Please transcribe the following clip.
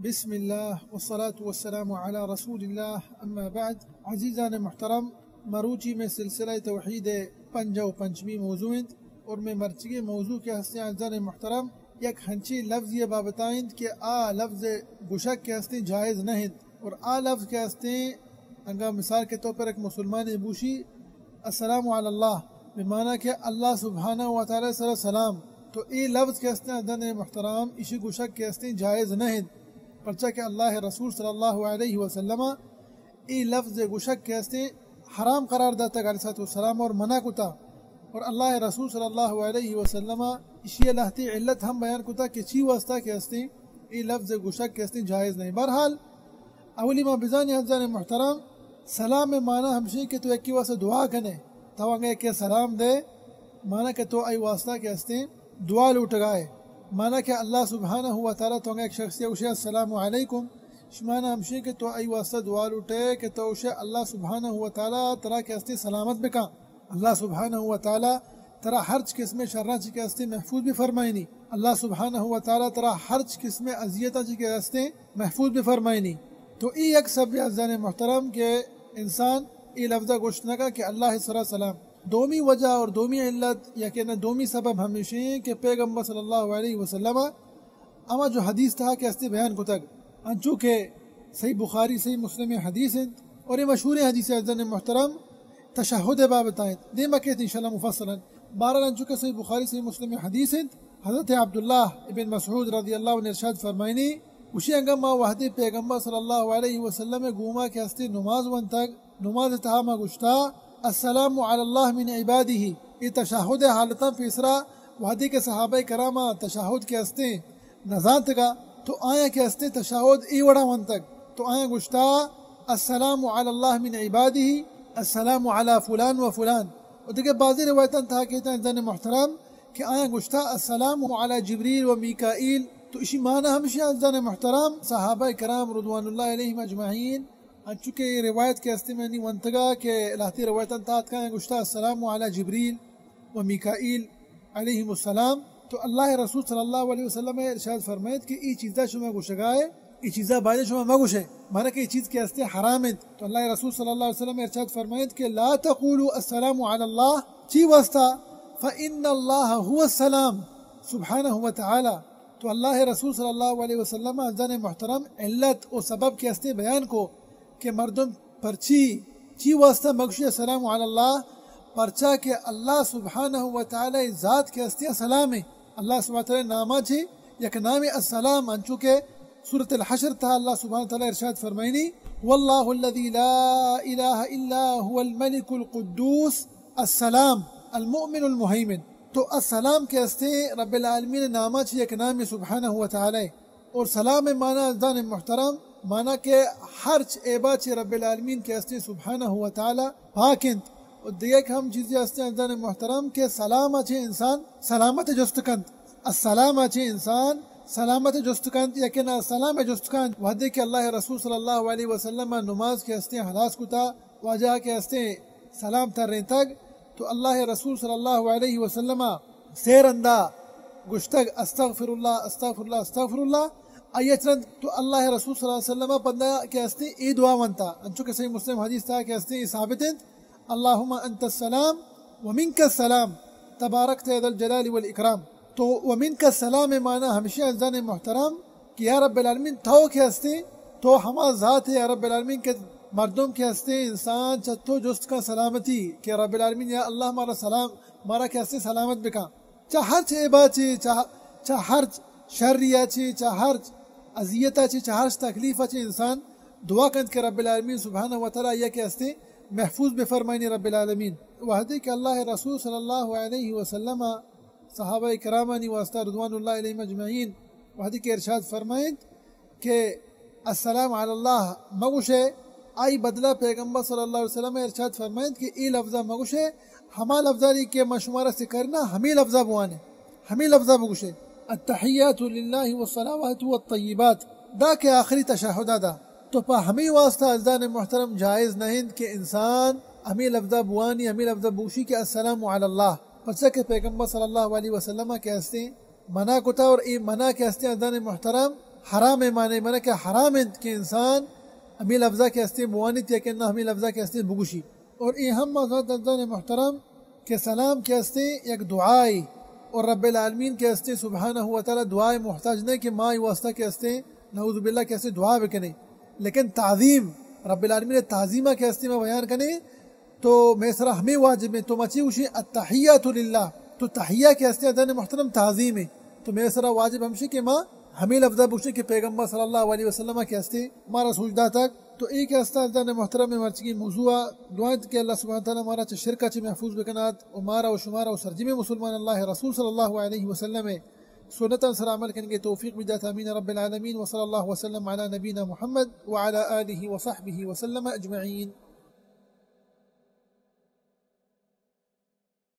بسم اللہ والصلاة والسلام علی رسول اللہ، اما بعد۔ عزیزان محترم، مروچی میں سلسلہ توحید پنجاہ و پنچمی موضوع انت، اور میں مرچگی موضوع کہ ہستیں عزیزان محترم، یک ہنچیں لفظی بابتا انت کہ آ لفظ گوشگ کہ ہستیں جائز نہ انت، اور آ لفظ کہ ہستیں انگا مثال کے طور پر ایک مسلمان بوشی، السلام علی اللہ، بمعنی کہ اللہ سبحانہ و تعالی سر سلام۔ تو اے لفظ کہ ہستیں عزیزان محترم، اشی گوشگ کہ ہستیں جائز نہ انت، پرچا کہ اللہ رسول صلی اللہ علیہ وسلم اے لفظ گوشگ کہ ہستیں حرام قرار داتگ علیہ الصلوۃ والسلام اور منع کتا۔ اور اللہ رسول صلی اللہ علیہ وسلم اشی لہتے علت ہم بیان کتا کہ چی واسطہ کہ ہستیں اے لفظ گوشگ کہ ہستیں جائز نہیں۔ بہرحال، اولی ما بزانیں عزیزان محترم، سلام معنی ہمشی کہ تو یکی واسطہ دعا کنے، تو انگا یکی سلام دے، معنی کہ تو ای واسطہ کہ ہستیں دعا لوٹگائے، معنی کہ اللہ سبحانہ و تعالی تو انگا یک شخصی گوشے السلام علیکم، شمعنی ہمشی کہ تو ای واسطہ دعا لوٹے کہ تو گوشے اللہ سبحانہ و تعالی ترا کہ ہستیں سلامت بکا۔ اللہ سبحانہ و تعالی ترا ہرچ قسم شراں چی کہ ہستیں محفوظ بفرمائینی۔ اللہ سبحانہ و تعالی ترا ہرچ قسم اذیتاں چی کہ ہستیں محفوظ بفرمائینی۔ تو ای یک سبب عزیزان محترم کہ انسان ای لفظہ گوشت نہ کا کہ اللہ سرا سلام۔ دومی وجہ اور دومی علت یا کہ نہ دومی سبب ہمیشیں کہ پیغمبر صلی اللہ علیہ وسلم ہما جو حدیث تہا کہ ہستی بیان کتگ، انچو کہ صحیح بخاری، صحیح مسلم حدیث انت، اور یہ مشہور حدیث عزیزان محترم تشہد بابت انت۔ دیما کیت انشاءاللہ مفصلا۔ بہرحال انچو کہ صحیح بخاری، صحیح مسلم حدیث انت، حضرت عبداللہ ابن مسعود رضی اللہ عنہ ارشاد فرمائنی، گوشی انگا ما وہدے پیغمبر صلی اللہ علیہ وسلم گوما کہ ہستی نماز ونتگ، نماز تہا ما گوشتا، السلام علی اللہ من عبادہ۔ اے تشہد حالتاں پیسرا وہدے کہ صحابہ کراما تشہد کہ ہستیں نزانتگا، تو آیاں کہ ہستیں تشہد اے وڑا ونتگ، تو آیاں گوشتا، السلام علی اللہ من عبادہ، السلام علی فلان و فلان۔ و دگہ بعضی روایتاں تہا کیتا عزیزان محترم کہ آیاں گوشتا، السلام علی جبریل و میکائیل۔ تو اشی معنی ہمشی عزیزان محترم، صحابہ کرام رضوان اللہ علیہم اجمعین انچو کہ اے روایت کہ ہستی منی ونتگا کہ لہتی روایتاں تہا اتکا، گوشتا، السلام علی جبریل و میکائیل علیہم السلام۔ تو اللہ رسول صلی اللہ علیہ وسلم ارشاد فرمائیت کہ ای چیزا شما گوشگائے، ای چیزا باید شما مگوشے، مانا کہ ای چیز کہ ہستی حرام انت۔ تو اللہ رسول صلی اللہ علیہ وسلم ارشاد فرمائیت کہ لا تقولوا السلام علی اللہ، چی واسطہ؟ فإن اللہ هو السلام سبحانہ و تعالی۔ تو اللہ رسول صلی اللہ علیہ وسلم عزیزان محترم علت و سبب کہ ہستی بیان کو کہ مردم پرچی، چی واسطہ مگوشی السلام علی اللہ؟ پرچا کہ اللہ سبحانہ و تعالی ذات کہ ہستی سلام ہے۔ اللہ سبحانہ و تعالی ناما چی یک نام السلام، انچو کہ سورۃ الحشر تہا اللہ سبحانہ و تعالی ارشاد فرمائنی، واللہ الذی لا الہ الا هو الملک القدوس السلام المؤمن المہیمن۔ تو السلام کہ ہستے رب العالمین ناما چی یک نام سبحانہ و تعالی۔ اور سلام مانا عزیزان محترم، مانا کہ ہرچ عیبا چی رب العالمین کہ ہستے سبحانہ و تعالی پاک انت۔ اور دیگہ ہم چیزی ہستے عزیزان محترم کہ سلام چی انسان سلامت جست کنت۔ السلام چی انسان سلامت جست کنت، یقینا السلام جست کنت۔ وہدے کہ اللہ رسول صلی اللہ علیہ وسلم نماز کہ ہستے ہلاس کتا، واجہ کہ ہستیں سلام ترینتگ، تو اللہ رسول صلی اللہ علیہ وسلم سے رندا گوشتگ، استغفر اللہ، استغفر اللہ، استغفر اللہ۔ آئی چرند تو اللہ رسول صلی اللہ علیہ وسلم پندا کہ ہستیں اے دعا ونتا، انچو کہ صحیح مسلم حدیث تہا کہ ہستیں اے ثابت انت، اللہم انت السلام و منک السلام تبارکت یا ذا الجلال والاکرام۔ تو و منک السلام معنی ہمشی عزیزان محترم کہ یا رب العالمین، تو کہ ہستیں، تو ہما ذات ہے یا رب العالمین کہ مردم کہ ہستیں، انسان چہ تو جست کا سلامتی، کہ رب العالمین یا اللہ مارا سلام، مارا کہ ہستیں سلامت بکا چہ ہرچ عیبا چی، چہ، چہ ہرچ شریا چی، چہ ہرچ اذیتا چی، چہ ہرچ تکلیفا چی انسان دعا کنت کہ رب العالمین سبحانہ و تعالی یا کہ ہستیں محفوظ بفرمائنی رب العالمین۔ وہدے کہ اللہ رسول صلی اللہ علیہ وسلم صحابہ کرامانی واسطہ رضوان اللہ علیہم اجمعین وہدے کہ ارشاد فرمائنت کہ السلام علی اللہ مگوشے، آئی بدلہ پیغمبر صلی اللہ علیہ وسلم ارشاد فرمائنت کہ اے لفظہ مگوشے، ہما لفظانی کہ من شمارا سکرنا ہمیں لفظہ بوانے، ہمیں لفظہ بگوشے، التحیات للہ والصلوات والطیبات، دا کہ آخری تشہدہ دا۔ تو پہ ہمیں واسطہ عزیزان محترم جائز نہ انت کہ انسان ہمیں لفظہ بوانی، ہمیں لفظہ بوشی کہ السلام علی اللہ۔ پرچا کہ پیغمبر صلی اللہ علیہ وسلم کہ ہستیں منع کتا، اور اے منع کہ ہستیں عزیزان محترم حرام ءِ معنی بنا کہ حرام انت کہ انسان ہمے لفظا کہ ہستے بوانیت یا کہ نہ ہمے لفظا کہ ہستے بگوشی۔ اور اے ہم ما زانت عزیزان محترم کہ سلام کہ ہستے یک دعائے، اور رب العالمین کہ ہستے سبحانہ و تعالی دعائے محتاج نہ کہ ما ای واسطہ کہ ہستے نعوذ باللہ کہ ہستے دعا بکنے، لیکن تعظیم، رب العالمین تعظیمہ کہ ہستے ما بیان کنے، تو مئے سرا ہمے واجب انت، تو ما چی گوشیں؟ التحیات للہ۔ تو تحیہ کہ ہستے عزیزان محترم تعظیم انت۔ تو مئے سرا واجب ہمشی کہ ما ہمے لفظا بگوشیں کہ پیغمبر صلی اللہ علیہ وسلم کہ ہستے مارا سوج داتگ۔ تو اے کہ ہستا عزیزان محترم مرچگی موضوع دعا انت کہ اللہ سبحانہ تعالی مارا چہ شرکا چہ محفوظ بکنات و مارا و شمارا و سرجمیں مسلمان اللہ رسول صلی اللہ علیہ وسلم سنتاں سرا عمل کنگے توفیق بدات۔ آمین رب العالمین۔ وصلی اللہ وسلم علی نبینا محمد وعلی آلہ وصحبہ وسلم اجمعین۔